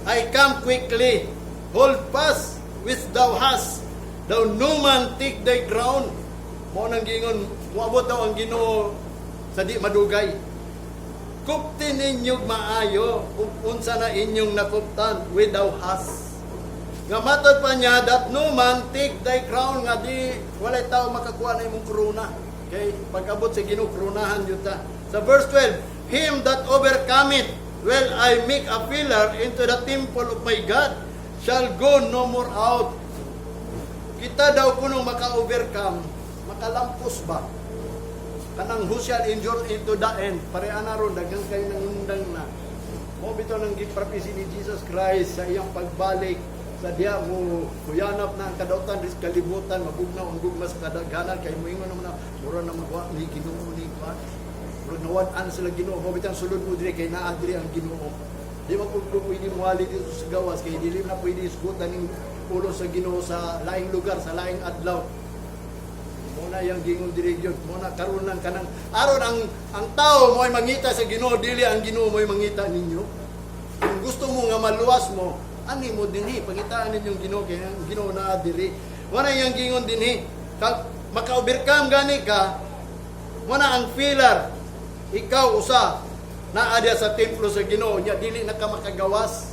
I come quickly. Hold fast which thou hast, that no man take thy crown." Mao nang giingon, moabot daw ang Ginoo sa di madugay. Kupti ninyo maayo kung unsa na inyong nakuptan, "which thou hast." Nga matod pa niya, "that no man take thy crown," nga di walay tao makakuha na imong krona. Okay? Pag-abot sa Ginoo, kronahan yun ta. Sa verse 12, "Him that overcometh will I make a pillar into the temple of my God, shall go no more out." Kita daw kunong maka-overcome, makalampos ba? Kanang who shall endure into the end, pareha na ron, daghan kayo nangundang na. Mao bitaw nang giprophecy ni Jesus Christ sa iyang pagbalik sa diya mo kuyanap na ang kadautan sa kalibutan, mabugnaw ang gugma sa kadaghanan, kay moingon naman na mura na magwa ni Ginoo ni kwan. Mura nawad-an sila Ginoo. Mao bitang sulod mo diri kay naa diri ang Ginoo. Di man pud pwede moali dito sa gawas kay dili na pwede isgutan ning pulo sa Ginoo sa laing lugar, sa laing adlaw. Mo na yang gingon diri gyud. Mo na karon lang kanang aron ang tao mo'y mangita sa Ginoo, dili ang Ginoo mo'y mangita ninyo. Kung gusto mo nga maluwas mo, ani mo dinhi, pangitaan ninyong Ginoo kay ang Ginoo naa diri. Mo na yang gingon dinhi. Ka, maka-overcome gani ka, mo na ang pillar. Ikaw usa naa diya sa templo sa Ginoo nya dili na ka makagawas.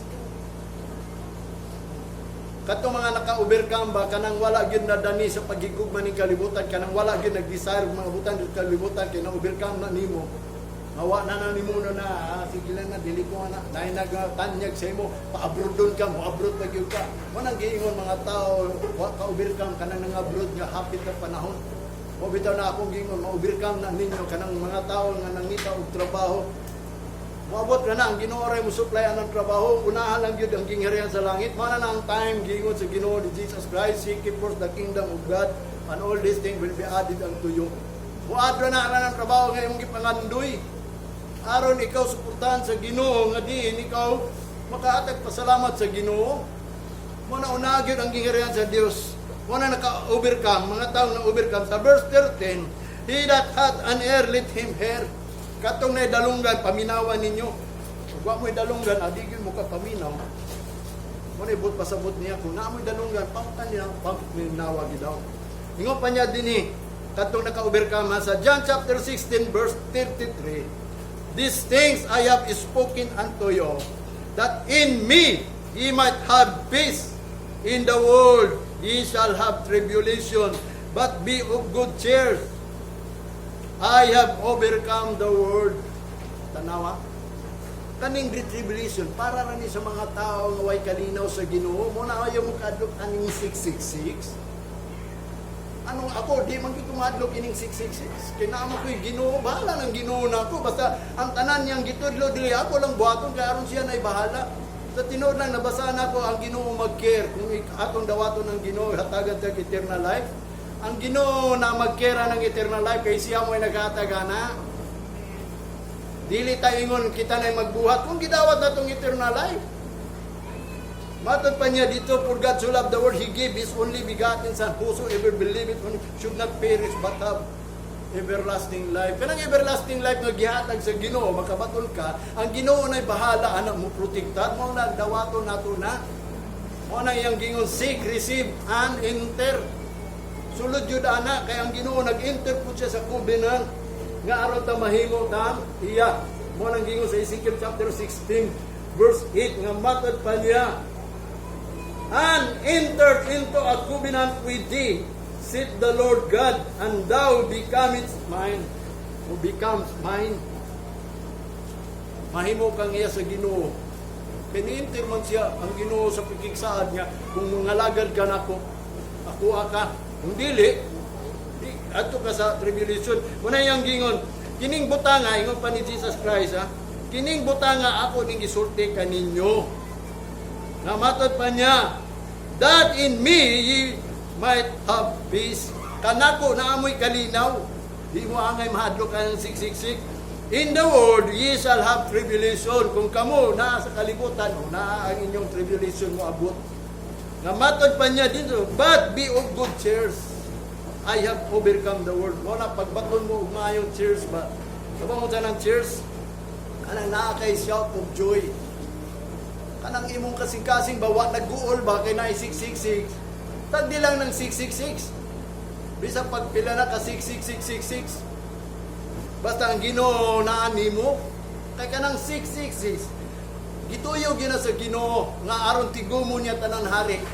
Katong mga naka-overcome ba, kanang wala gyud na dani sa paghigugma ning kalibutan, kanang wala gyud nag-desire mga butan sa kalibutan kay na-overcome na nimo. Hawa na na nimo na na, ah, sige lang na, dili ko na, dahil nagtanyag sa imo, pa-abroad ka, mo abroad na gyud ka. Mo nang giingon mga tao, wa ka overcome, kanang nang abroad nga hapit na panahon. Mo bitaw na akong giingon, ma-overcome na ninyo kanang mga tao nga nangita og trabaho. Moabot ka na, ang Ginoo ray mo supply ang trabaho, unahan lang gyud ang gingharian sa langit. Mana na ang time giingon sa Ginoo ni Jesus Christ, "Seek ye first the kingdom of God, and all these things will be added unto you." Muadto na ang trabaho nga imong gipangandoy. Aron ikaw suportahan sa Ginoo nga diin ikaw makahatag pasalamat sa Ginoo. Mo na una gyud ang gingharian sa Dios. Mo na naka-overcome, mga tao na overcome. Sa verse 13, "He that hath an ear, let him hear." Katong na dalunggan, paminawan ninyo. Kung wa mo'y dalunggan, adi gyud mo ka paminaw. Mo na ibot pasabot niya, kung naa mo'y dalunggan, pamtan niya, paminawa gyud daw. Ingon pa niya dinhi, katong naka-overcome ha, sa John chapter 16 verse 33, "These things I have spoken unto you, that in me ye might have peace. In the world ye shall have tribulation, but be of good cheer. I have overcome the world." Tanawa. Kaning tribulation, para ra ni sa mga tao nga way kalinaw sa Ginoo. Mo na ayaw mo kadlok aning 666. Anong ako, di man gyud tumadlok ining 666. Kay naa man ko'y Ginoo, bahala ng Ginoo na ako. Basta ang tanan niyang gitudlo dili ako lang buhaton kay aron siya nay bahala. Sa tinuod lang nabasa na ako ang Ginoo mag-care kung atong dawaton ng Ginoo hatagan ta eternal life. Ang Ginoo na mag-care ng eternal life kay siya mo'y naghatag ana. Dili ta ingon kita na magbuhat kung gidawat na tong eternal life. Matod pa niya dito, "For God so loved the world, He gave His only begotten Son, whosoever believeth on Him should not perish but have everlasting life." Kanang everlasting life nga gihatag sa Ginoo, makabaton ka, ang Ginoo na'y bahala ana mo protektar, mao na dawaton nato na. Mao na iyang gingon, "Seek, receive, and enter." Sulod yun ana, kay ang Ginoo nag-enter po siya sa covenant nga aron ta mahimo ta iya. Mao nang gingon sa Ezekiel chapter 16 verse 8 nga matod pa niya, "And entered into a covenant with thee, saith the Lord God, and thou becomest mine." O becomes mine. Mahimo kang iya sa Ginoo. Kay ni-enter man siya ang Ginoo sa pagkigsaad niya, kung mangalagad ka nako, ako ka. Kung dili, di, adto ka sa tribulation. Muna yang gingon, kining butanga, ingon pa ni Jesus Christ, ha? "Kining butanga ako ning gisulti kaninyo." Nga matod pa niya, "that in me ye might have peace." Kanako na amoy kalinaw. Di mo angay mahadlok ka ng 666. "In the world ye shall have tribulation." Kung kamo naa sa kalibutan, o naa ang inyong tribulation mo abot. Nga matod pa niya dito, "but be of good cheers. I have overcome the world." Mo na pagbaton mo og maayong cheers ba. Kabang mo sa ng cheers, kanang naa kay shout of joy. Kanang Kanang imong kasing-kasing ba, wa nag-guol ba kay naay 666. Tagdi lang ng 666. Bisa pagpila na ka 66666. Basta ang Ginoo naa nimo kay kanang 666. Gituyo gyud na sa Ginoo nga aron tigumo niya tanan hari.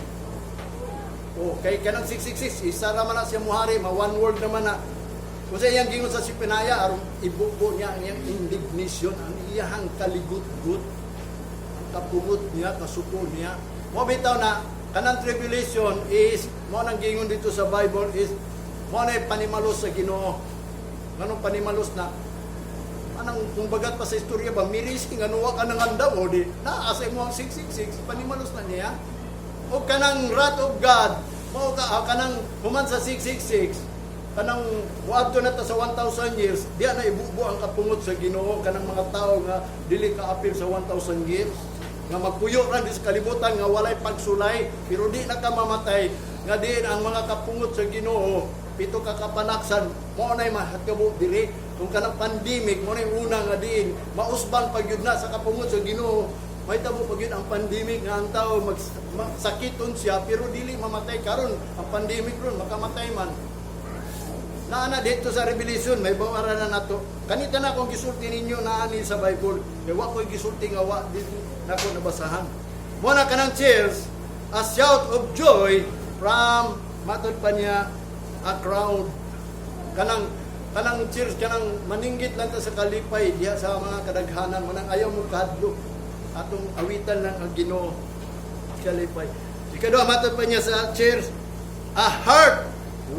Oh, kay kanang 666, isa ra man na siya muhari, ma one world naman na. Kung sa iyang gingon sa Zephaniah, aron ibubo niya ang iyang indignation, ang iyahang kaligutgut, ang kapungot niya, kasuko niya. Mo bitaw na kanang tribulation is mo nang gingon dito sa Bible is mo na panimalos sa Ginoo. Nganong panimalos na? Anang kung bagat pa sa istorya ba, miris nga wa ka nang andam o di naa sa imo ang 666, panimalos na niya. O kanang wrath of God, mao ka kanang human sa 666, kanang moadto na ta sa 1,000 years, diya na ibubo ang kapungot sa Ginoo kanang mga tao nga dili kaapil sa 1,000 years nga magpuyo ra di sa kalibutan nga walay pagsulay pero di na ka mamatay, nga diin ang mga kapungot sa Ginoo, pito ka kapanaksan, mao nay mahatgabo diri. Kung kanang pandemic mo nay una nga diin mausban pag yun na sa kapungot sa Ginoo, may tabo pag yun ang pandemic nga ang tao mag, sakiton siya pero dili mamatay. Karon ang pandemic ron makamatay man. Naa na dito sa Revelation, may bawara na nato. Kanita na akong gisulti ninyo naa ni sa Bible. Kay wa ko'y gisulti nga wa di nako nabasahan. Mo na kanang cheers, a shout of joy from, matod pa niya, a crowd. Kanang cheers, kanang maninggit lang ta sa kalipay diha sa mga kadaghanan, manang ayaw mo kahadlok. Atong awitan lang ang Ginoo kalipay. Ikaduha, matod pa niya sa cheers, a heart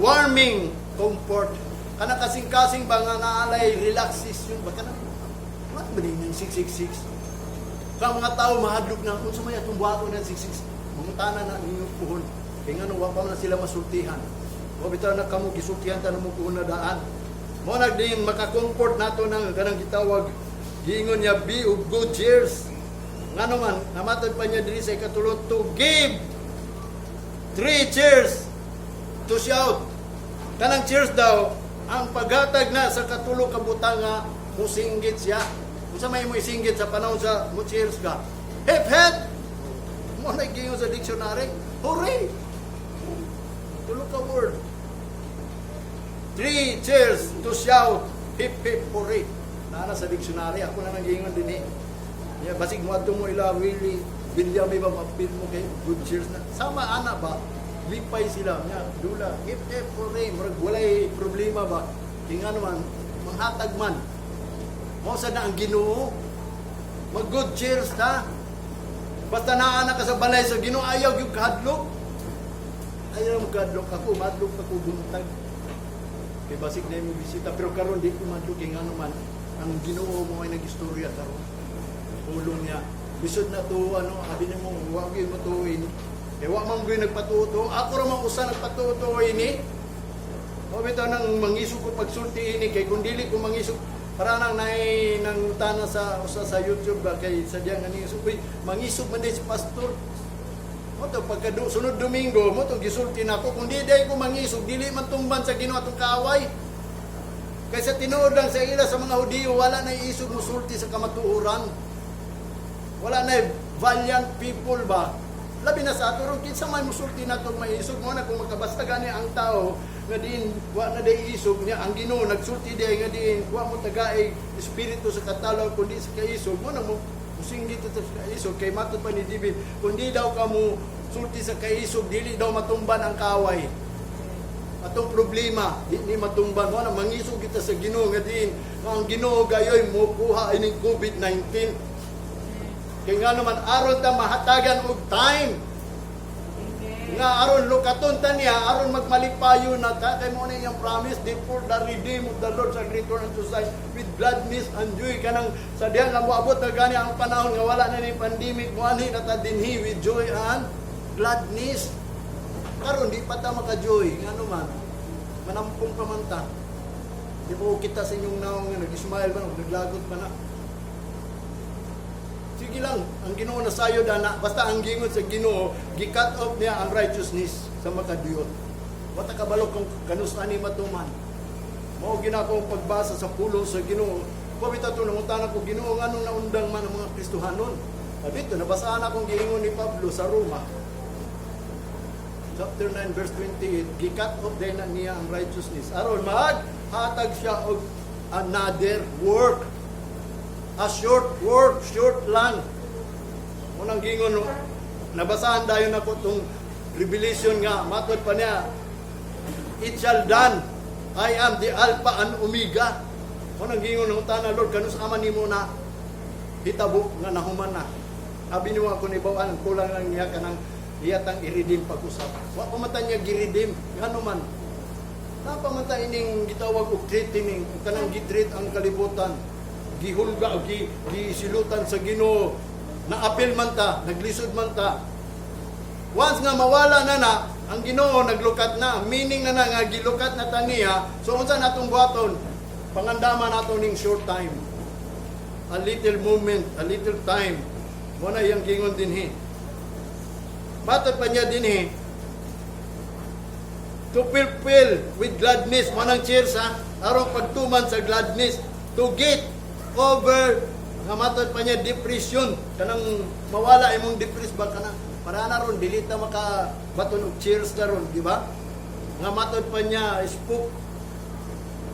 warming comfort. Kana kasing-kasing ba nga naalay relaxation ba kana? What ba din yung 666? Kang mga tao mahadlok na unsa may atong buhaton ng 66. Mangutana na ninyo puhon. Kay ngano wa pa man na sila masultihan. Wa bitaw na kamo gisultihan ta mo puhon na daan. Mo na din maka-comfort nato nang kanang gitawag, giingon niya, "Be of good cheers." Ngano man namatod pa niya diri sa ikatulo, to give three cheers to shout. Kanang cheers daw, ang paghatag na sa katulo ka butang nga musinggit siya. Unsa may mo isinggit sa panahon sa mo cheers ka? Hip hip! Mo na giingon sa dictionary. Hooray! Tulo ka word. Three cheers to shout. Hip hip hooray. Naa na sa dictionary. Ako na nang giingon din eh. Yeah, basig mo adto mo ila Willie William ba, mapil mo kay good cheers na. Sama ana ba? Lipay sila nya dula. Hip hip hooray. Murag walay problema ba? Kay nga naman manghatag man. Mao sa na ang Ginoo. Mag good cheers ta. Basta naa na ka sa balay sa Ginoo, ayaw gyud kahadlok. Ayaw mo kahadlok ako, madlok ako buntag. Kay basig na mo bisita pero karon di ko madlok kay ngano man ang Ginoo mo ay nagistorya karon. Pulong niya. Bisod na to ano, abi nimo wa gyud mo tuoin. Kay wa man gyud nagpatuo. Ako ra man usa nagpatuo ini. Mao bitaw nang mangisog ko pagsulti ini kay kung dili ko mangisog para nang nay nangutana sa usa sa YouTube ba kay sadya nga niisog, uy, mangisog man di si pastor. Mo to pagka sunod Domingo mo to gisulti nako, kung di day ko mangisog, dili man tumban sa Ginoo atong kaaway. Kaysa tinuod lang sa ila, sa mga Hudiyo, wala na isog musulti sa kamatuoran. Wala na valiant people ba? Labi na sa ato ron, kinsa may musulti nato maisog mo na kung makabasta gani ang tao nga diin wa na day isog niya, ang Ginoo nagsulti day nga diin wa mo tagaig espiritu sa katalaw kundi sa kaisog mo na mo musinggit sa kaisog. Kay matod pa ni David, kung di daw ka mo sulti sa kaisog, dili daw matumban ang kaway, atong problema di ni matumban. Mo na mangisog kita sa Ginoo nga diin nga ang Ginoo gayoy mo kuha ining COVID-19 kay nga naman aron ta mahatagan og time Amen. nga aron lukaton ta niya, aron magmalipayo na ta, kay mo na iyang promise, "Therefore the redeemed of the Lord shall return unto Zion with gladness and joy." Kanang sa diha nga moabot na gani ang panahon nga wala na ni pandemic, moanhi na ta dinhi with joy and gladness. Karon di pa ta maka-joy, ngano man manampong pa man ta. Di po kita sa inyong naong nga nag-smile ba, naglagot pa na. Sige lang, ang Ginoo na sayo dana, basta ang gingon sa Ginoo, gi-cut off niya ang righteousness sa makadiyot. Wata kabalo kung kanus ani matuman. Mao gina ko ang pagbasa sa pulong sa Ginoo. Pabita to nangutana ko, "Ginoo, nganong naundang man ang mga Kristohanon?" Dito, nabasaan akong giingon ni Pablo sa Roma. Chapter 9, verse 28, gi-cut off din na niya ang righteousness. Aron maghatag siya og another work. A short work, short lang. Unang gingon, no, nabasahan dayon ako tong Revelation nga, matod pa niya, "It shall done. I am the Alpha and Omega." Unang gingon ng tana, "Lord, kanus ama nimo na hitabo nga nahuman na?" Abi nimo ako ni bawaan, kulang lang niya kanang iyatang i-redeem pag-usap. Wa pa man ta niya gi-redeem, ngano man? Napa man ta ining gitawag og threatening, ug kanang gi-treat ang kalibutan, gihulga o gisilutan sa Ginoo. Naapil man ta, naglisod man ta. Once nga mawala na na, ang Ginoo naglukat na, meaning na na nga gilukat na ta niya, so unsa natong buhaton? Pangandama nato ning short time. A little moment, a little time. Mo na iyang gingon dinhi. Matod pa niya dinhi, to fulfill with gladness, mo nang cheers ha, aron pagtuman sa gladness, to get over, nga matod pa niya, depression, kanang mawala imong depress ba, kanang para na ron, dili ta maka baton og cheers karon, di ba? Nga matod pa niya, spoke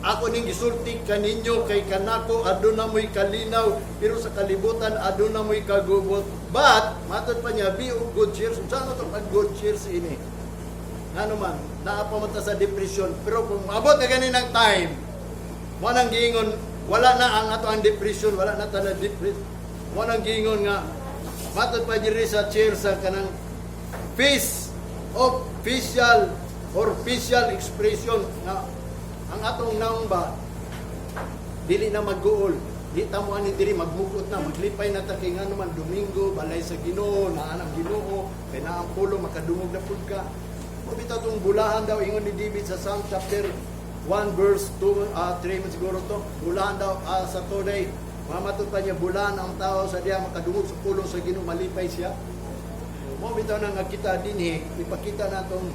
ako ning gisulti kaninyo kay kanako aduna mo'y kalinaw, pero sa kalibutan aduna mo'y kagubot. But matod pa niya, be of good cheer. Unsa to pag good cheer ini? Ngano man naa pa man ta sa depression, pero kung maabot na gani ng time mo nang giingon, wala na ang ato ang depression, wala na ta na depress. Mo nang giingon nga matod pa diri sa cheer sa kanang face of facial or facial expression nga ang atong naong ba dili na magguol, di ta mo ani diri magmugot na, maglipay na ta kay ngano man Domingo, balay sa Ginoo, naa ang Ginoo, kay naa ang pulo, makadungog na pud ka. Mo bitaw tong bulahan daw, ingon ni David sa Psalm chapter 1 verse 2, 3 man siguro to, bulahan daw sa today. Mamatod pa niya, bulahan ang tao sa diya makadungog sa pulong sa Ginoo, malipay siya. Mo bitaw na nga kita dinhi, ipakita natong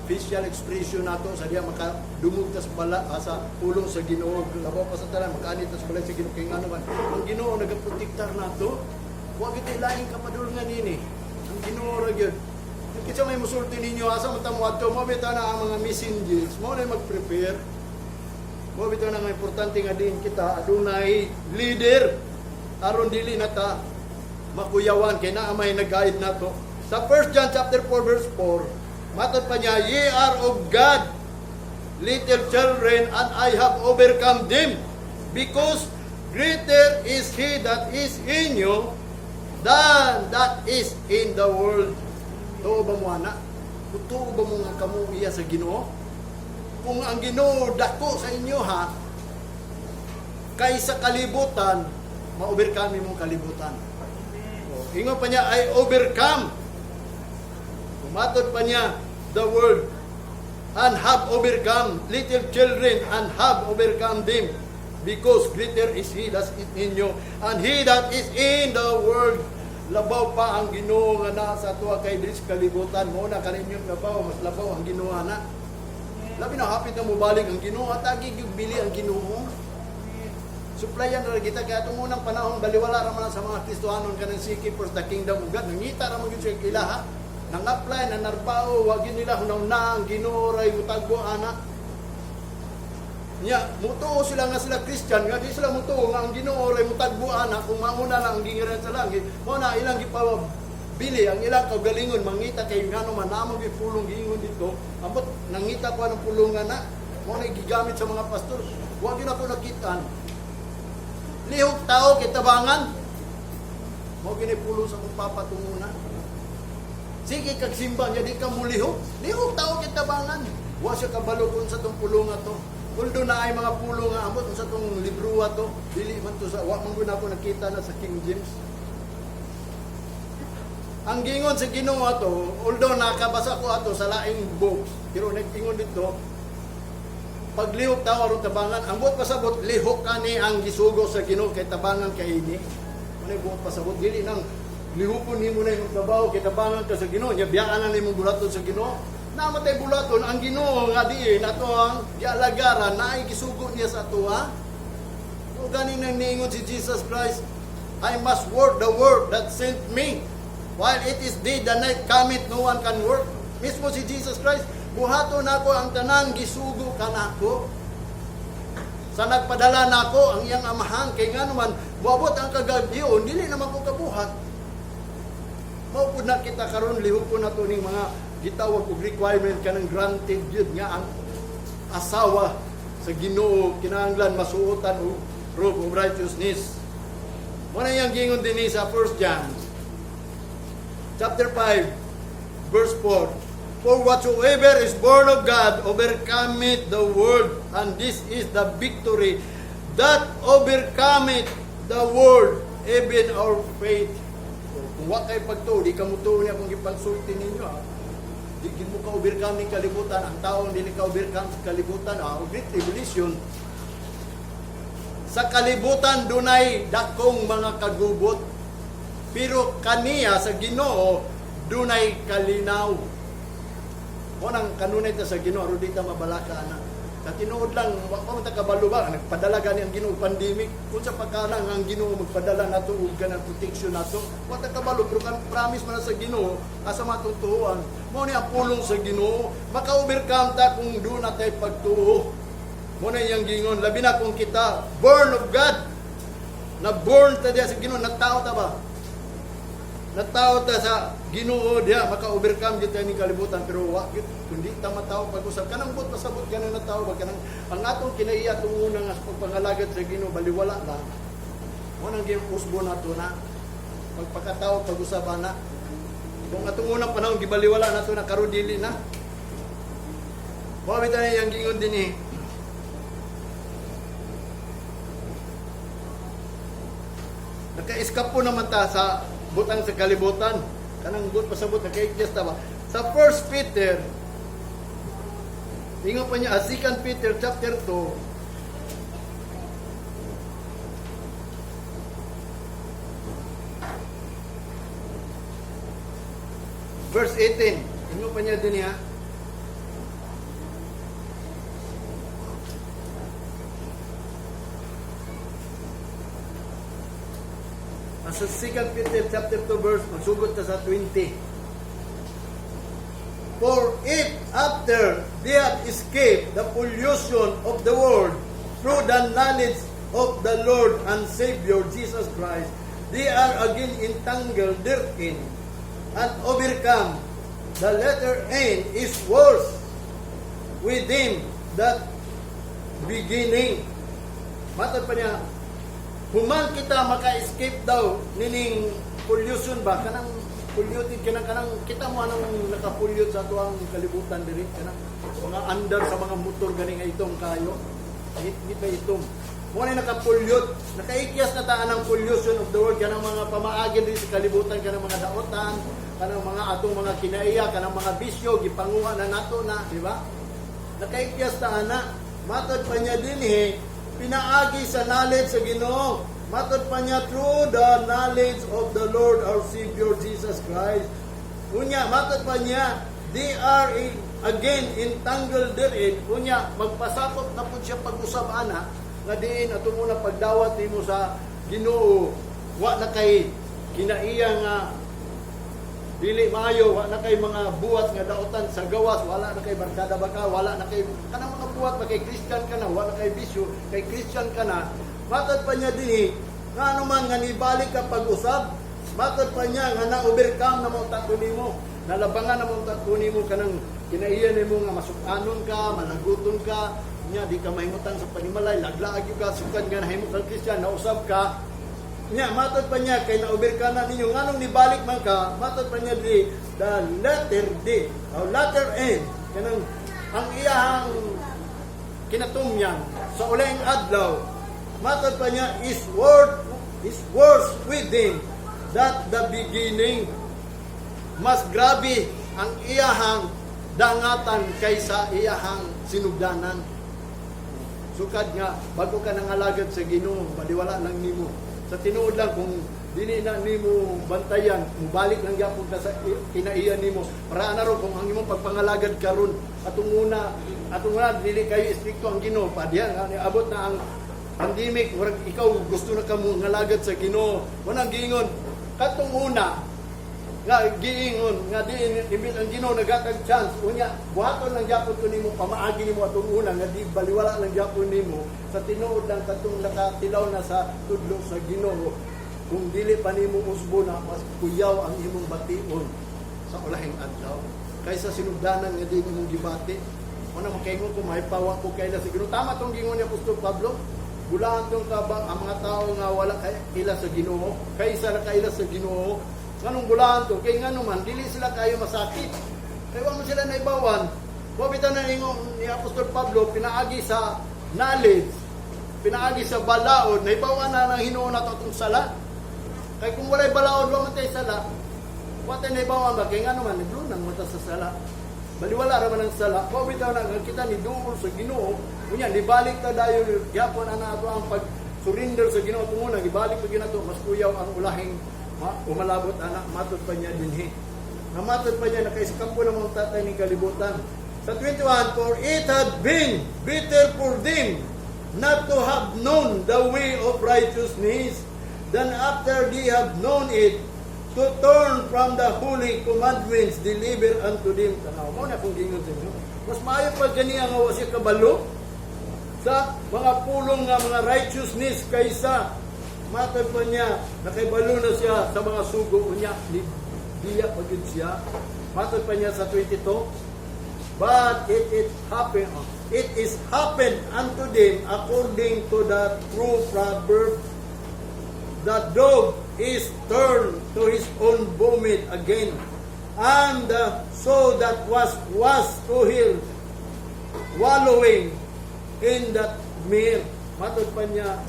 facial expression nato sa diya makadungog ta sa bala, sa pulong sa Ginoo, labaw pa sa tanan makaani ta sa balay sa Ginoo, kay ngano man ang Ginoo nagaprotektar nato. Wa gid laing kapadulngan nini ang Ginoo ra gyud. Kinsa may musulti ninyo, asa man ta moadto? Mo bitaw na ang mga messengers mo na mag-prepare. Mo bitaw na nga importante nga din kita adunay leader aron dili na ta makuyawan kay naa may nag-guide nato. Sa 1 John chapter 4 verse 4, matod pa niya, "Ye are of God, little children, and I have overcome them, because greater is He that is in you than that is in the world." Tuo ba mo ana? Tuo ba mo nga kamo iya sa Ginoo? Kung ang Ginoo dako sa inyo ha, kaysa kalibutan, ma-overcome imong kalibutan. Oh, ingon pa niya, "I overcome." Umatod pa niya, "The world and have overcome, little children, and have overcome them, because greater is He that is in you and he that is in the world." Labaw pa ang Ginoo nga naa sa atoa kay diri sa kalibutan. Mo na kaninyong labaw, mas labaw ang Ginoo na. Labi na hapit na mobalik ang Ginoo at agi gyud bili ang Ginoo. Supplyan ra kita kaya itong unang panahon baliwala ra man sa mga Kristohanon kanang seek first the kingdom of God. Nangita ra man gyud siya ilaha. Nang-apply na narbao, wa gyud nila hunaw ang Ginoo ray mutagbo ana. Nya, mutuo sila nga sila Christian, nga di sila mutuo nga ang Ginoo ray mutagbo ana kung mauna lang ang gingiran sa langit. Mo na ilang gipabili ang ilang kaugalingon mangita kay ngano man namo gyud pulong giingon dito. Ambot nangita ko ng pulungan na mo na gigamit sa mga pastor. Wa gyud ako nakitaan. Lihok tao kay tabangan. Mo gini pulong sa akong papa tunguna. Sige kag simba niya di ka mulihok. Lihok tao kay tabangan. Wa siya kabalo kung sa tong pulong to. Although na ay mga pulong nga ambot sa tong libro to, dili man to sa wa man gud ako nakita na sa King James. Ang gingon sa Ginoo ato, although nakabasa ko ato sa laing books, pero nag-ingon dito, paglihok tao aron tabangan, ang buot pasabot, lihok kani ang gisugo sa Ginoo kay tabangan kay ini. Ano yung buot pasabot? Dili nang lihukon nimo na imong trabaho kay tabangan ka sa Ginoo, nya biyaan na nimong bulaton sa Ginoo. Namatay bulaton ang Ginoo nga diin ato ang gialagaran, naay gisugo niya sa atoa. O gani nang niingon si Jesus Christ, I must work the work that sent me. While it is day, the night cometh, no one can work. Mismo si Jesus Christ, buhaton nako ang tanang gisugo kanako. Sa nagpadala nako ang iyang amahan, kay nga naman moabot ang kagabhion, dili naman ko kabuhat. Mao pud na kita karon, lihok ko na to ning mga gitawag og requirement, kanang granted yun nga ang asawa sa Ginoo kinahanglan masuotan og robe of righteousness. Mao na iyang gingon dinhi sa 1 John chapter 5 verse 4. "For whatsoever is born of God overcometh the world, and this is the victory that overcometh the world, even our faith." So, kung wa kay pagtuo, di ka mutuo niya kung gipagsulti ninyo ha. Di gid mo ka overcome ning kalibutan, ang taong dili ka overcome sa kalibutan, great tribulation. Sa kalibutan dunay dakong mga kagubot, pero kaniya sa Ginoo dunay kalinaw. Mo nang kanunay ta sa Ginoo aron di ta mabalaka ana. Sa tinuod lang, wa pa man ta kabalo ba nagpadala gani ang Ginoo pandemic, unsa pa kana nga ang Ginoo magpadala nato og kanang protection nato. Wa ta kabalo, pero kan promise man na sa Ginoo asa matong tuohan. Mao ni ang pulong sa Ginoo, maka-overcome ta kung duna tay pagtuo. Mo na iyang gingon, labi na kung kita born of God. Na born ta diya sa Ginoo, natao ta ba? Natao ta sa Ginoo diha, maka-overcome gyud ta ning kalibutan, pero wa gyud kundi ta matawo pag-usab, kanang but pasabot kanang natao ba, kanang ang atong kinaiya tunguna nga sa pagpangalagad sa Ginoo baliwala lang. Mo nang giyang usbo nato na pagpakatao pag-usab ana. Kung atong unang panahon gibaliwala nato na, karon dili na. Mo bitaw na iyang gingon dinhi. Naka-escape naman ta sa butang sa kalibutan. Kanang but pasabot, naka-adjust ta ba? Sa First Peter, ingon pa niya, 2 Peter chapter 2, verse 18. Ingon pa niya din niya. Sa 2 Peter chapter 2 verse, magsugod ta sa 20. "For if after they have escaped the pollution of the world through the knowledge of the Lord and Savior Jesus Christ, they are again entangled therein and overcome, the latter end is worse with them than beginning." Matod pa niya, human kita maka-escape daw nining pollution ba, kanang polluted, kanang kanang kita mo anong nakapollute sa atuang kalibutan diri, kanang mga andar sa mga motor gani nga itom kayo, ngit ba itom mo na nakapollute. Nakaikyas na ta anang pollution of the world, kanang mga pamaagi diri sa kalibutan, kanang mga daotan, kanang mga atong mga kinaiya, kanang mga bisyo, gipanguha na nato na, di ba? Nakaikyas ta ana. Matod pa niya dinhi, pinaagi sa knowledge sa Ginoo. Matod pa niya, through the knowledge of the Lord our Savior Jesus Christ. Unya, matod pa niya, they are again entangled therein. Unya, magpasakop na pud siya pag-usab ana, nga diin ato muna pagdawat nimo sa Ginoo, wa na kay kinaiya nga dili maayo, wa na kay mga buhat nga daotan sa gawas, wala na kay barkada baka, wala na kay kanang mga buhat ba, kay Christian ka na, wala kay bisyo, kay Christian ka na. Matod pa niya dinhi, nga ano man nga nibalik ka pag-usab, matod pa niya nga na-overcome na mo tato nimo, nalabangan na mo tato nimo kanang kinaiya nimo nga masukanon ka, malaguton ka, nya di ka mahimutang sa panimalay, laglaag ka, sukad nga nahimo kang Christian, nausab ka. Nya, matod pa niya, kay na-overcome na ninyo, nganong nibalik man ka? Matod pa niya di, the letter D, o letter N, kanang ang iyahang kinatumyan sa ulahing adlaw, matod pa niya, is worse with him that the beginning. Mas grabe ang iyahang dangatan kaysa iyahang sinugdanan. Sukad nga bago ka nangalagad sa Ginoo, baliwala lang nimo. Sa tinuod lang, kung dili na nimo bantayan, mubalik lang gyapon ka sa kinaiya nimo. Para ana ro kung ang imong pagpangalagad karon, atong una dili kayo istrikto ang Ginoo pa diha nga niabot na ang Pandemic, murag ikaw gusto na ka mo ngalagad sa Ginoo. Unang giingon, katong una, nga giingon nga di imbis ang Ginoo nagatag chance, unya buhaton lang gyapon to nimo, pamaagi nimo atong una nga di baliwala lang gyapon nimo sa tinuod lang katong nakatilaw na sa tudlo sa Ginoo. Kung dili pa nimo usbo na, mas kuyaw ang imong bation sa ulahing adlaw kaysa sinugdanan nga di imong gibati. Una makaingon ko mahipawa ko kaila sa Ginoo. Tama tong gingon ni Apostol Pablo, bulaan tong kaba ang mga tao nga wala kay ila sa Ginoo kaysa nakaila sa Ginoo. Nganong bulaan to? Kay ngano man dili sila kayo masakit kay wa man sila naibawan. Wa bitaw na ingon ni Apostol Pablo, pinaagi sa knowledge, pinaagi sa balaod, naibawan na ng Ginoo nato atong sala. Kay kung walay balaod, wa man tay sala. Wa tay naibawan ba? Kay ngano man naglunang mata sa sala, baliwala ra man ang sala. Wa bitaw na nga kita ni duol sa Ginoo, unya nibalik ta dayon gyapon ana ato ang pag surrender sa Ginoo tunguna, gibalik pa gyud nato, mas kuyaw ang ulahing umalabot ana. Matod pa niya dinhi nga matod pa niya nakaiskampo ng mga tatay ng kalibutan sa 21, "For it had been better for them not to have known the way of righteousness than after they have known it to turn from the holy commandments delivered unto them." Tanaw mo na kung gingon sa inyo. Mas maayo pa ganiya nga wa siya kabalo sa mga pulong nga mga righteousness kaysa matod pa niya nakaibalo na siya sa mga sugo, unya ni biya pa gyud siya. Matod pa niya sa 22, "But it is happened unto them according to the true proverb, 'The dog is turned to his own vomit again, and the sow that was washed to her wallowing in the mire.'" Matod pa niya,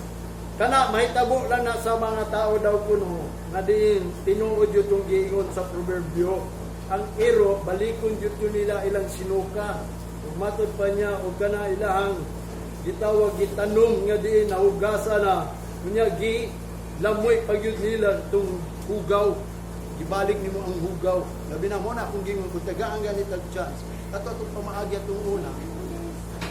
kana mahitabo lang na sa mga tao daw kuno nga diin tinuod yun itong giingon sa proverbio. Ang iro, balikon yun yun nila ilang sinuka. Ug matod pa niya, og kana ilahang gitawag gitanom nga diin nahugasa na, unya gi lamoy pag yun nila itong hugaw, ibalik nimo ang hugaw. Labi na mo na akong gingon kung tagaan ganit ang chance. Kato atong pamaagi atong una.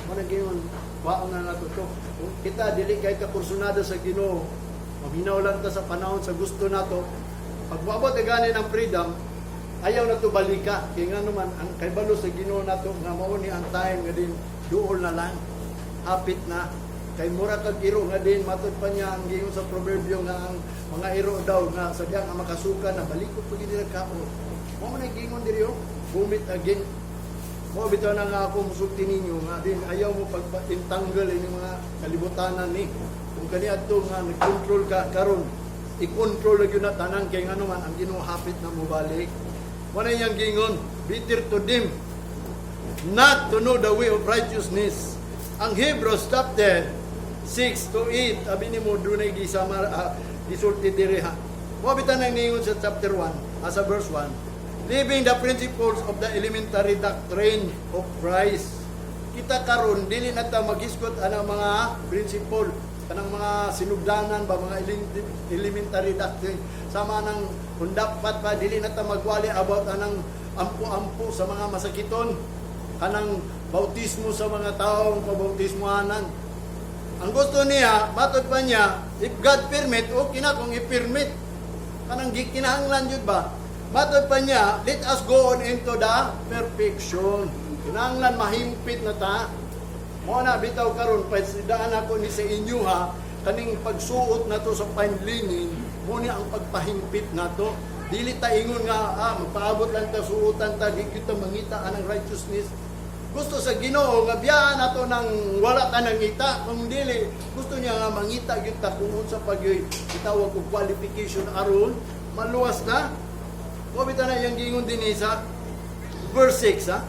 Mo na gingon, waon na nato to. Kung kita dili kay ka kursunada sa Ginoo, maminaw lang ta sa panahon sa gusto nato. Pag moabot na gani ng freedom, ayaw na to balika. Kay nga naman ang kaybalo sa Ginoo nato nga mao ni ang time nga din duol na lang. Hapit na. Kay mura kag iro nga din matod pa niya ang gingon sa proverbio nga ang mga iro daw nga sa diya nga makasuka na, balikot pag nila kaon. Mao man ang gingon diri oh, vomit again. Mo bitaw na nga ako musulti ninyo nga din ayaw mo pag-entangle ini mga kalibutanan ni. Kung kaniadto nga nag-control ka karon, i-control lagi na tanan kay ngano man ang Ginoo hapit na mobalik. Mo na iyang gingon, "Bitter to them not to know the way of righteousness." Ang Hebrews chapter 6 to 8, abi nimo dunay gisama gisulti diri ha. Mo bitaw nang ningon sa chapter 1, sa verse 1, "Leaving the principles of the elementary doctrine of Christ." Kita karon dili na ta maghisgot anang mga principle, kanang mga sinugdanan ba, mga elementary doctrine sama nang kung dapat pa dili na ta magwali about anang ampo-ampo sa mga masakiton, kanang bautismo sa mga taong pabautismohanan. Ang gusto niya, matod pa niya, if God permit, okay na kung i-permit. Kanang gikinahanglan yun ba? Matod pa niya, "Let us go on into the perfection." Kinahanglan mahimpit na ta. Mo na bitaw karon pasidaan ako ni sa inyo ha, kaning pagsuot nato sa fine linen, mo ni ang pagpahimpit nato. Dili ta ingon nga magpaabot lang ta, suotan ta, di kita mangita anang righteousness. Gusto sa Ginoo nga biyaan nato nang wala ta nangita. Kung dili, gusto niya nga mangita gyud ta kung unsa pa gyud gitawag og qualification aron maluwas na. Mo bitaw na iyang giingon dinhi sa verse 6 ha.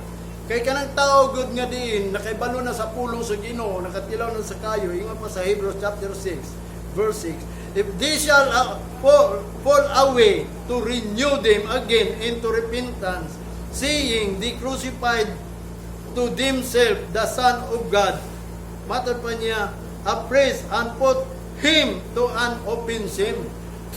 Kay kanang tao gud nga diin nakaibalo na sa pulong sa Ginoo, nakatilaw na sa kayo, ingon pa sa Hebrews chapter 6 verse 6, "If they shall fall away, to renew them again into repentance, seeing they crucified to themselves the Son of God." Matod pa niya, "Afresh and put him to an open shame."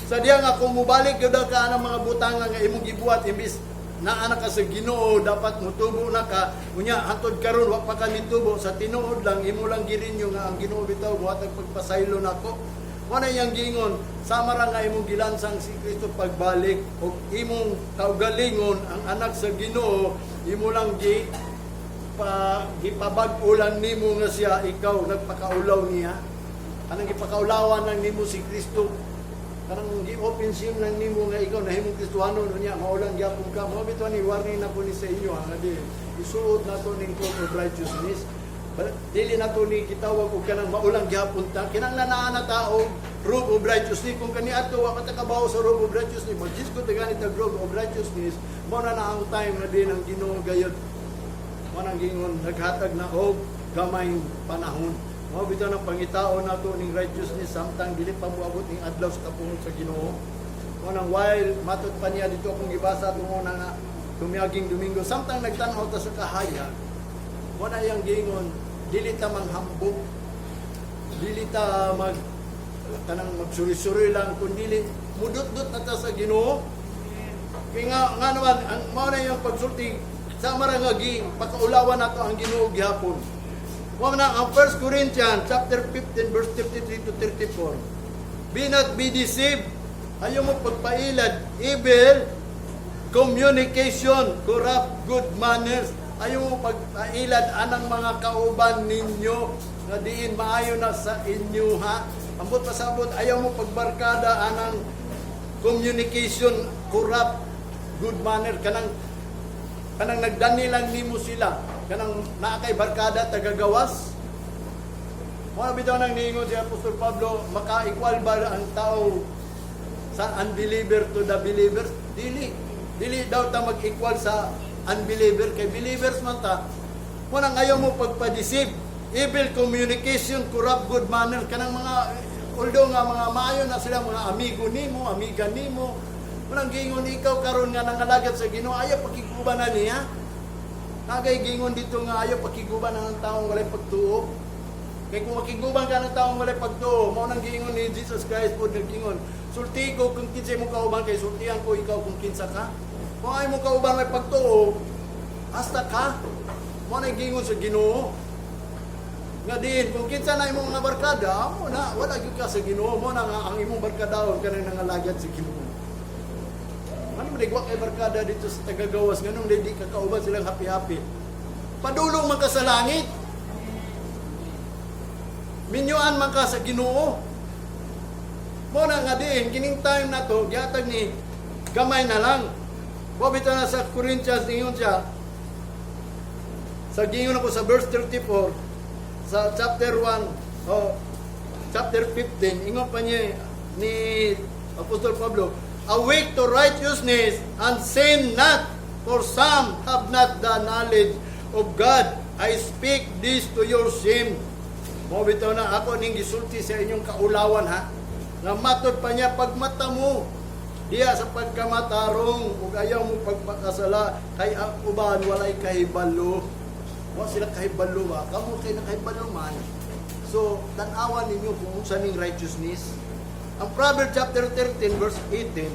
Sa diya nga kung mubalik gyud ka ang mga butanga nga imong gibuhat imbis naa na ka sa Ginoo, dapat mutubo na ka. Unya hantod karon wa pa ka nitubo, sa tinuod lang imo lang girinyo nga ang Ginoo bitaw buhatag pagpasaylo nako. Mo na iyang giingon, sama ra nga imong gilansang si Kristo pagbalik ug imong kaugalingon ang anak sa Ginoo, imo lang gi pa gipabag-o lang nimo nga siya, ikaw nagpakaulaw niya. Kanang gipakaulawan lang nimo si Kristo, kanang gi-open shame lang nimo nga ikaw nahimong Kristohanon, unya mao lang gyapon ka. Mao bitaw ni warning na ko ni sa inyo ha, nga di isuot nato ning coat of righteousness. Dili nato ni gitawag og kanang maulang gyapon ta. Kinahanglan naa na ta og robe of righteousness. Kung kaniadto wa pa ta kabawo sa robe of righteousness, mag-jisgo ta ganit og robe of righteousness. Mao na na ang time nga din ang Ginoo gayod mo nang gingon naghatag na og gamay panahon. Mao bitaw nang pangitaon nato ning righteousness samtang dili pa moabot ning adlaw sa kapungot sa Ginoo. Mo nang while matod pa niya dito akong gibasa tungo na nga tumiaging Domingo, samtang nagtan-aw ta sa kahayag, mo na iyang giingon, dili ta manghambog, dili ta mag kanang magsuri-suri lang, kun dili mudot-dot na ta sa Ginoo. Kaya nga naman, ang mao na yung pagsulti, sa mara nga gi, pakaulawan nato ang Ginoo gihapon. Mao na ang 1 Corinthians chapter 15 verse 33 to 34. "Be not be deceived." Ayaw mo pagpailad. "Evil communication corrupt good manners." Ayaw mo pagpailad anang mga kauban ninyo nga diin maayo na sa inyo ha. Ambot pasabot, ayaw mo pagbarkada anang communication corrupt good manner, kanang nagdani lang nimo sila, kanang naa kay barkada tagagawas. Mao bitaw nang niingon si Apostol Pablo, maka-equal ba ang tao sa unbeliever to the believers? Dili. Dili daw ta mag-equal sa unbeliever kay believers man ta. Mo nang ayaw mo pagpa-deceive. "Evil communication corrupt good manner." Kanang mga although nga mga maayo na sila, mga amigo nimo, amiga nimo. Mo nang giingon, ikaw karon nga nangalagad sa Ginoo, ayaw pakiguban na niya. Nagay gingon dito nga ayaw pakiguban ang taong walay pagtuo. Kay kung makiguban ka ng taong walay pagtuo, mao nang giingon ni Jesus Christ po, naggingon, "Sulti ko kung kinsay mo kauban kay sultihan ko ikaw kung kinsa ka." Kung ay mo kauban may pagtuo, hasta ka. Mao nang giingon sa Ginoo. Nga diin, kung kinsa na imong mga barkada, mo na, wala gyud ka sa Ginoo. Mo na nga ang imong barkadaon kanang nangalagad sa Ginoo. Ano mo wa kay barkada dito sa tagagawas, nganong di ka kauban silang happy-happy? Padulong man ka sa langit. Minyuan man ka sa Ginoo. Mo na nga diin kining time na to gihatag ni gamay na lang. Mo bitaw na sa Corinthians ingon siya sa gingon ako sa verse 34 sa chapter 1 o chapter 15, ingon pa niya ni Apostol Pablo, "Awake to righteousness and sin not, for some have not the knowledge of God. I speak this to your shame." Mo bitaw na ako ning gisulti sa inyong kaulawan ha. Nga matod pa niya, pagmata mo diya sa pagkamatarong ug ayaw mo pagpakasala kay ang uban walay kahibalo. Wa sila kahibalo ba? Kamo kay nakahibalo man. So, tan-awan ninyo kung unsa ning righteousness. Ang Proverbs chapter 13 verse 18,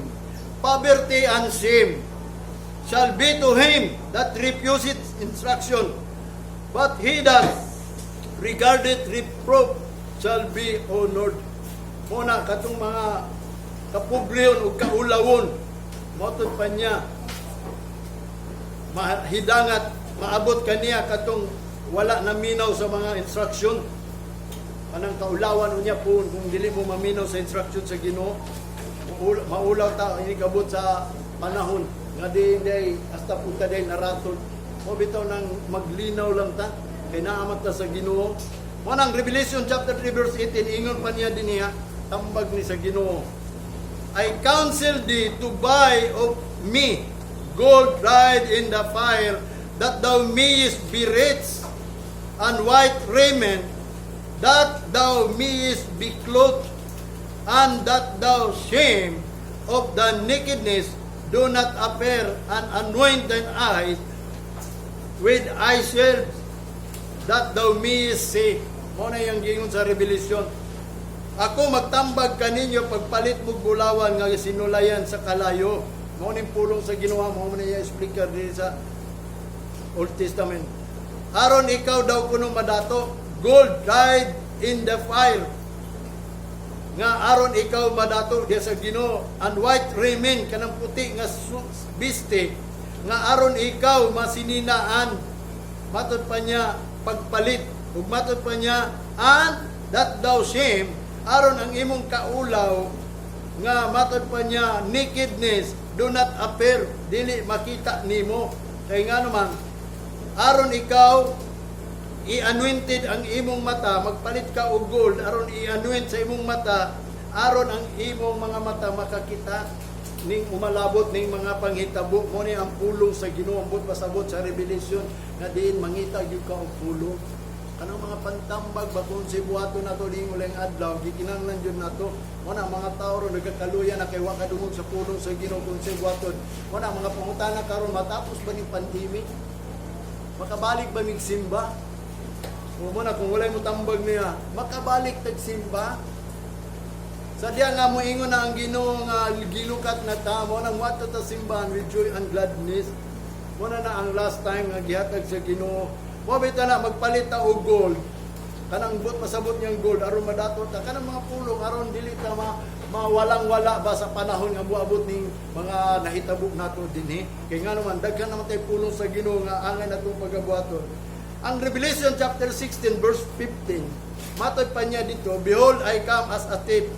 "Poverty and shame shall be to him that refuseth instruction, but he that regardeth reproof shall be honored." Muna katong mga kapobrehon ug kaulawon, matud pa niya, mahidangat maabot kaniya katong wala na minaw sa mga instruction. Kanang kaulawan unya po kung dili mo maminaw sa instruction sa Ginoo, maulaw ta inikabot sa panahon nga di day hasta punta day naratol. Mo bitaw nang maglinaw lang ta kay naamat ta sa Ginoo. Mo nang Revelation chapter 3 verse 18, ingon pa niya dinhiya, tambag ni sa Ginoo, "I counsel thee to buy of me gold tried in the fire, that thou mayest be rich, and white raiment, that thou mayest be clothed, and that thou shame of the nakedness do not appear, and anoint thine eyes with eye salve, that thou mayest see." Mo na yung gingon sa Revelation. "Ako magtambag kaninyo pagpalit mo bulawan nga sinulayan sa kalayo." Mao ning pulong sa Ginoo, mao man niya explicar diri sa Old Testament. Aron ikaw daw kuno madato, gold tried in the fire. Nga aron ikaw madato diya sa Ginoo, and white raiment, kanang puti nga biste, nga aron ikaw masininaan. Matod pa niya pagpalit ug matod pa niya and that thou shame, aron ang imong kaulaw nga matod pa niya nakedness do not appear, dili makita nimo. Kay nga naman, aron ikaw i-anointed ang imong mata, magpalit ka og gold aron i-anoint sa imong mata, aron ang imong mga mata makakita ning umalabot ning mga panghitabo. Mo ni ang pulong sa Ginoo, ambot pasabot sa Revelation nga diin mangita gyud ka og pulong, kanang mga pantambag ba kung si buhaton nato ning ulang adlaw, gikinahanglan jud nato. Mo na mga tao ron nagakaluya na kay wa kadungog sa pulong sa Ginoo kung si buhaton. Mo na mga pangutana karon, matapos ba ning pandemic, makabalik ba mig simba? O mo na kung walay mo tambag niya, makabalik tag simba? Sa diya nga moingon na ang Ginoo nga gilukat na ta mo nang muadto ta simbahan with joy and gladness. Mo na na ang last time nga gihatag sa Ginoo. Mo bitaw na magpalit ta og gold. Kanang but pasabot niyang gold aron madato ta kanang mga pulong, aron dili ta ma mawalang-wala ba sa panahon nga moabot ning mga nahitabo nato dinhi. Kay nga naman daghan naman tay pulong sa Ginoo nga angay natong pagabuhaton. Ang Revelation chapter 16 verse 15, matod pa niya dito, "Behold, I come as a thief.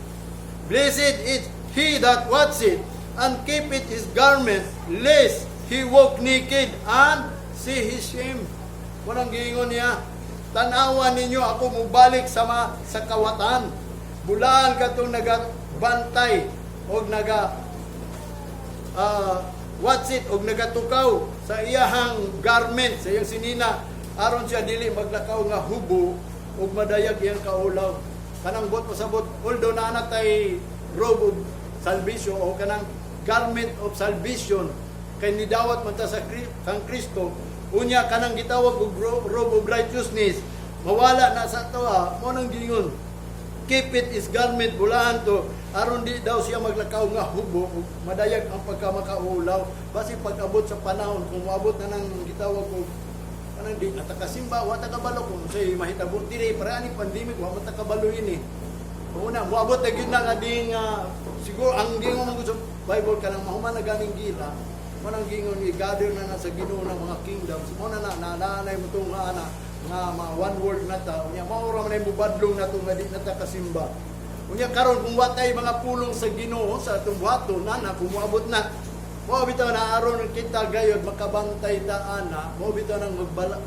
Blessed is he that watcheth and keepeth his garment, lest he walk naked and see his shame." Walang giingon niya, "Tanawan ninyo, ako mubalik sa sa kawatan. Bulaan katong nagabantay og naga watch it og nagatukaw sa iyahang garment, sa iyang sinina, aron siya dili maglakaw nga hubo ug madayag iyang kaulaw." Kanang buot pasabot, although naa na tay robe of salvation o kanang garment of salvation kay nidawat man ta sa kang Kristo, unya kanang gitawag og robe of righteousness mawala na sa atoa. Mo nang giingon, keep it his garment, bulaan to aron di daw siya maglakaw nga hubo ug madayag ang pagkamakaulaw, basi pag-abot sa panahon kung moabot na nang gitawag og kanang di na ta kasimba, wa ta kabalo kung say mahitabo diri para ani pandemic, wa man ta kabalo ini. Una moabot na gyud na nga ding siguro ang giingon man gud sa Bible, kanang mahuman na ganing gira, mo nang giingon ni gather na na sa Ginoo ng mga kingdoms. Mo na na naanay mo tong ana nga mga one world na ta. Unya mao ra man ay mubadlong na to nga di na ta kasimba. Unya karon kung wa tay mga pulong sa Ginoo sa atong buhaton na na kung moabot na, mao bitaw na aron kita gayod makabantay ta ana, mao bitaw nang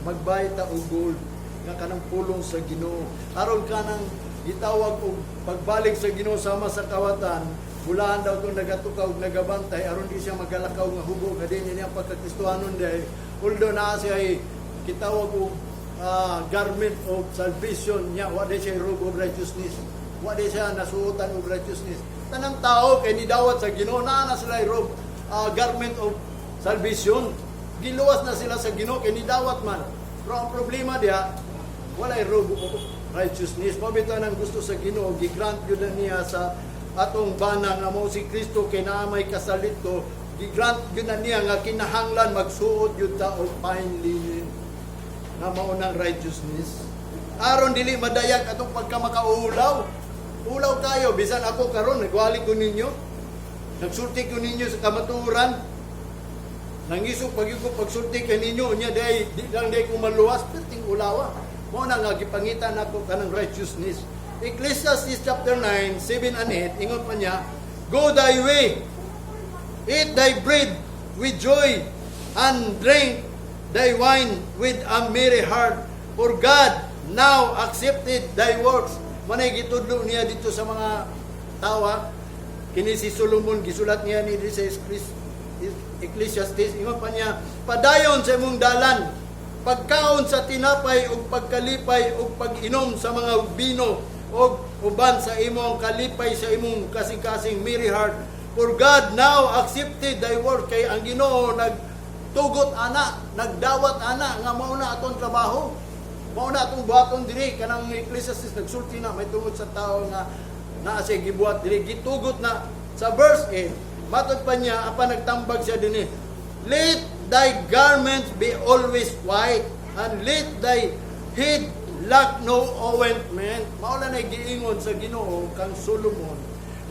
magbay ta og gold nga kanang pulong sa Ginoo, aron kanang gitawag og pagbalik sa Ginoo sama sa kawatan, bulaan daw tong nagatukaw og nagabantay aron di siya magalakaw nga hubo nga di niya pagkakristohanon dahil although naa siya ay kitawag og garment of salvation niya, wa di siya robe of righteousness, wa di siya nasuotan og righteousness. Tanang tao kay nidawat sa Ginoo, naa na sila robe, garment of salvation, giluwas na sila sa Ginoo kay nidawat man, pero ang problema diha, walay robe of righteousness. Mao bitaw nang gusto sa Ginoo, gigrant gyud na niya sa atong bana nga mao si Kristo kay naa may kasalit to, gigrant gyud na niya nga kinahanglan magsuot gyud ta og fine linen nga mao nang righteousness. Aron dili madayag atong pagkamakaulaw. Ulaw kayo, bisan ako karon nagwali ko ninyo. Nagsulti ko ninyo sa kamaturan. Nangisog pag ko pagsulti kaninyo, unya day di lang day ko maluwas, perting ulawa. Mao na nga gipangita nako kanang righteousness. Ecclesiastes chapter 9, 7 and 8, ingon pa niya, "Go thy way, eat thy bread with joy, and drink thy wine with a merry heart, for God now accepted thy works." Manay gitudlo niya dito sa mga tawa. Kini si Solomon, gisulat niya ni sa Ecclesiastes, ingon pa niya, "Padayon sa imong dalan, pagkaon sa tinapay ug pagkalipay ug pag-inom sa mga bino ug uban sa imong kalipay sa imong kasing-kasing, merry heart, for God now accepted thy work." Kay ang Ginoo nagtugot ana, nagdawat ana nga mao na atong trabaho. Mao na atong buhaton diri. Kanang Ecclesiastes nagsulti na may tungod sa tao nga naa siya gibuhat diri, gitugot na sa verse 8. Matod pa niya, apan nagtambag siya dinhi. "Let thy garments be always white, and let thy head lack no ointment." Mao na giingon sa Ginoo kang Solomon.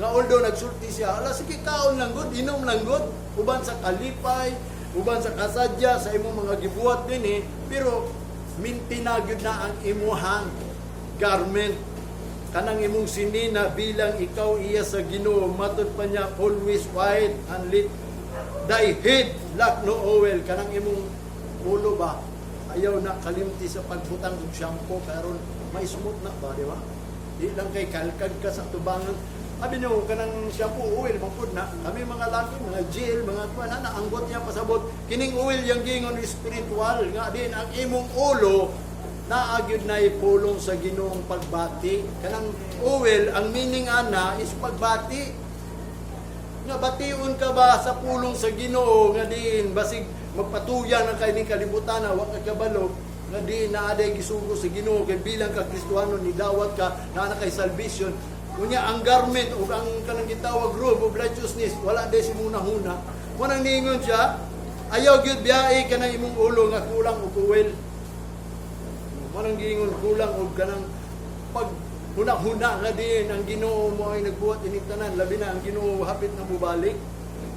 Nga although nagsulti siya, ala, sige, kaon lang gud, inom lang gud, uban sa kalipay, uban sa kasadya sa imong mga gibuhat dinhi, pero mintina gyud na ang imuhang garment, kanang imong sinina bilang ikaw iya sa Ginoo. Matod pa niya, "Always white and let thy head lack no oil." Kanang imong ulo ba, ayaw na kalimti sa pagbutang og shampoo karon may smooth na ba, di ba? Di lang kay kalkag ka sa tubangan. Abi nyo, kanang shampoo, oil man pud na. Kami mga laki, mga gel, mga kuan na, anggot niya pasabot. Kining oil yang gingon spiritual nga din ang imong ulo naa gyud na ipulong sa Ginoong pagbati. Kanang oil, ang meaning ana is pagbati. Nga bation ka ba sa pulong sa Ginoo nga diin basig magpatuyan ang kay kalibutan na wa ka kabalo nga diin naa day gisugo sa Ginoo kay bilang ka Kristohano, ni dawat ka naa na kay salvation. Unya ang garment ug ang kanang gitawag robe of righteousness wala day si huna. Mo nang niingon siya, ayaw gyud biyahe kanang imong ulo nga kulang og oil. Mo nang giingon kulang og kanang pag huna-huna nga diin ang Ginoo mo ay nagbuhat ini tanan, labi na ang Ginoo hapit na mubalik.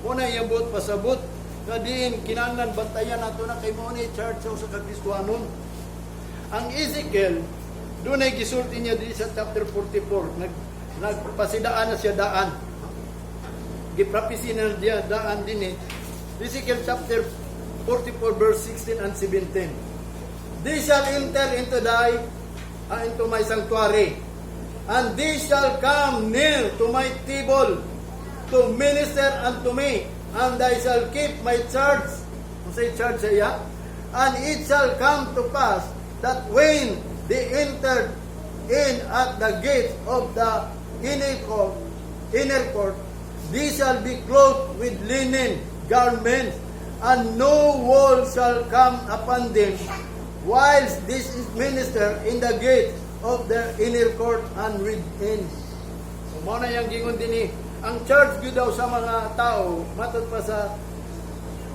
Mo na iyang buot pasabot nga diin kinahanglan bantayan nato na kay mao ni charge sa usa ka Kristohanon. Ang Ezekiel, dunay gisulti niya diri sa chapter 44, nagpasidaan na siya daan. Giprapisi na niya daan din eh. Ezekiel chapter 44 verse 16 and 17. "They shall enter into my sanctuary, and they shall come near to my table to minister unto me, and I shall keep my charge." Unsay charge sa iya? "And it shall come to pass that when they entered in at the gate of the inner court, they shall be clothed with linen garments, and no wool shall come upon them, whilst this is minister in the gate of the inner court and within." So, mao na yung gingon dinhi. Ang charge gyud daw sa mga tao, matod pa sa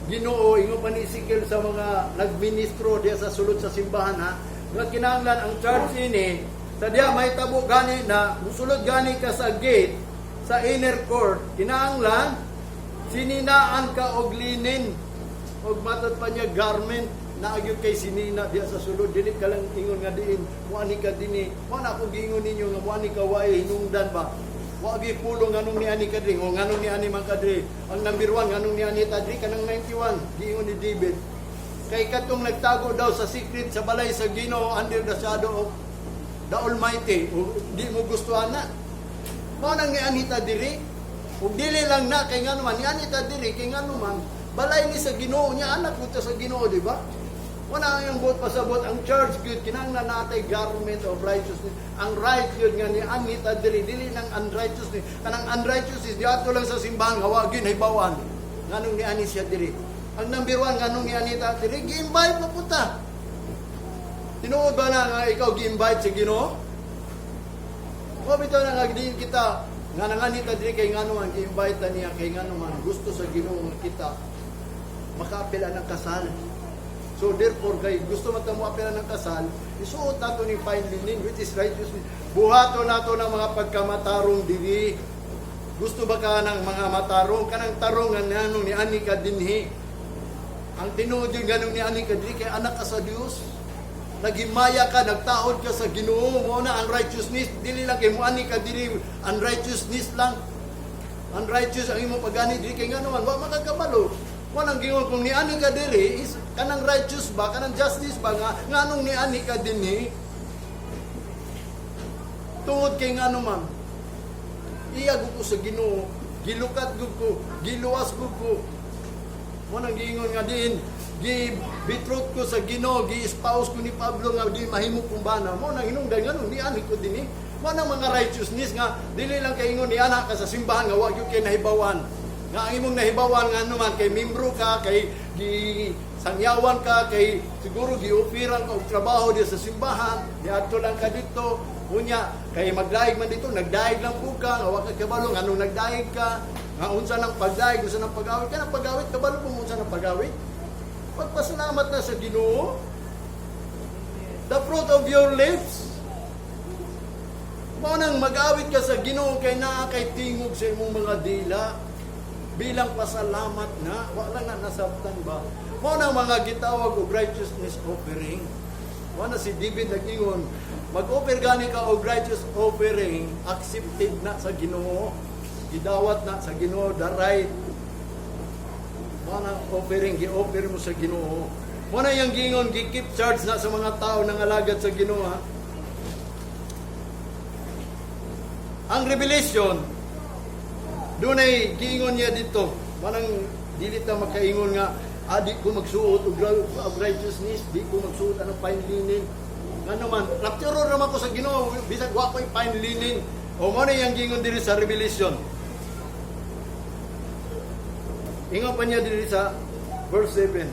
Ginoo, ingon pa ni Ezekiel sa mga nagministro diya sa sulod sa simbahan ha, nga kinahanglan ang charge ini sa diya may tabo gani na musulod gani ka sa gate sa inner court, kinahanglan sininaan ka og linen og matod pa niya garment na gyud kay sinina diya sa sulod. Dili ka lang ingon nga diin mo ani ka dinhi. Mo na ako giingon ninyo nga mo ani ka way hinungdan ba, wa gyud pulong nganong niani ka diri o nganong niani man ka diri. Ang number 1, nganong niani ta diri, kanang 91 giingon ni David kay katong nagtago daw sa secret sa balay sa Ginoo, under the shadow of the Almighty, o di mo gustuhan na. Mao nang niani ta diri. Ug dili lang na kay ngano man niani ta diri, kay ngano man balay ni sa Ginoo niya, anak ko ta sa Ginoo, di ba? Wala ang buot pasabot, ang charge gyud kinahanglan natay garment of righteousness. Ang right gyud nga niani ta diri, dili nang unrighteousness. Kanang unrighteousness diadto lang sa simbahan nga wa gyud nahibawan nganong niani siya diri. Ang number 1, nganong niani ta diri, gi-invite mo punta. Tinuod ba na nga ikaw gi-invite sa Ginoo? Mo bitaw na nga diin kita nga nangani ta diri kay ngano man gi-invite ta niya, kay ngano man gusto sa Ginoo nga kita makaapil ng kasal. So therefore, kay gusto man ta mo apila ng kasal, isuot nato ni fine linen, which is righteousness. Buhato nato ng mga pagkamatarong diri. Gusto ba ka ng mga matarong, kanang tarong nga nganong niani ka dinhi? Ang tinuod yung ganong niani ka diri kay anak ka sa Dios. Naghimaya ka, nagtaod ka sa Ginoo, mo na ang righteousness, dili lang kay moani ka diri, unrighteousness lang. Unrighteous ang imong pagani diri kay ngano man wa makakabalo. Mo nang gingon kung niani ka diri is kanang righteous ba, kanang justice ba nga nganong niani ka dinhi? Tungod kay ngano man iya gud ko sa Ginoo, gilukat gud ko, giluwas gud ko. Mo nang giingon nga diin gi betrothed ko sa Ginoo, gi spouse ko ni Pablo nga di mahimo kong bana. Mo nang hinungdan nganong niani ko dinhi. Mo nang mga righteousness nga dili lang kay ingon ni anak ka sa simbahan nga wa gyud kay nahibawan. Nga ang imong nahibawan nga ano man kay membro ka, kay gi sangyawan ka, kay siguro gi-offeran ka og trabaho di sa simbahan, diadto lang ka dito. Unya kay magdaig man dito, nagdaig lang po ka, nga wa ka kabalo nganong nagdaig ka. Nga unsa nang pagdayeg, unsa nang pag-awit, kanang pag-awit, kabalo kung unsa nang pag-awit. Pagpasalamat na sa Ginoo. The fruit of your lips. Mao nang mag-awit ka sa Ginoo kay naa kay tingog sa imong mga dila bilang pasalamat na wala na nasabtan ba. Mao nang mga gitawag og righteousness offering. Wa na si David nag-ingon, mag-offer gani ka og righteous offering, accepted na sa Ginoo. Gidawat na sa Ginoo the right. Mao na offering gi-offer mo sa Ginoo. Mao na yang giingon, gi-keep charge na sa mga tao nang alagad sa Ginoo, ha? Ang Revelation, dunay giingon niya dito. Manang dili ta makaingon nga, ah, di ko magsuot og righteousness, di ko magsuot anang fine linen. Ngano man, rapture naman ko sa Ginoo, bisag wa ko'y fine linen. O mao na iyang giingon diri sa Revelation. Ingon pa niya diri sa verse 7.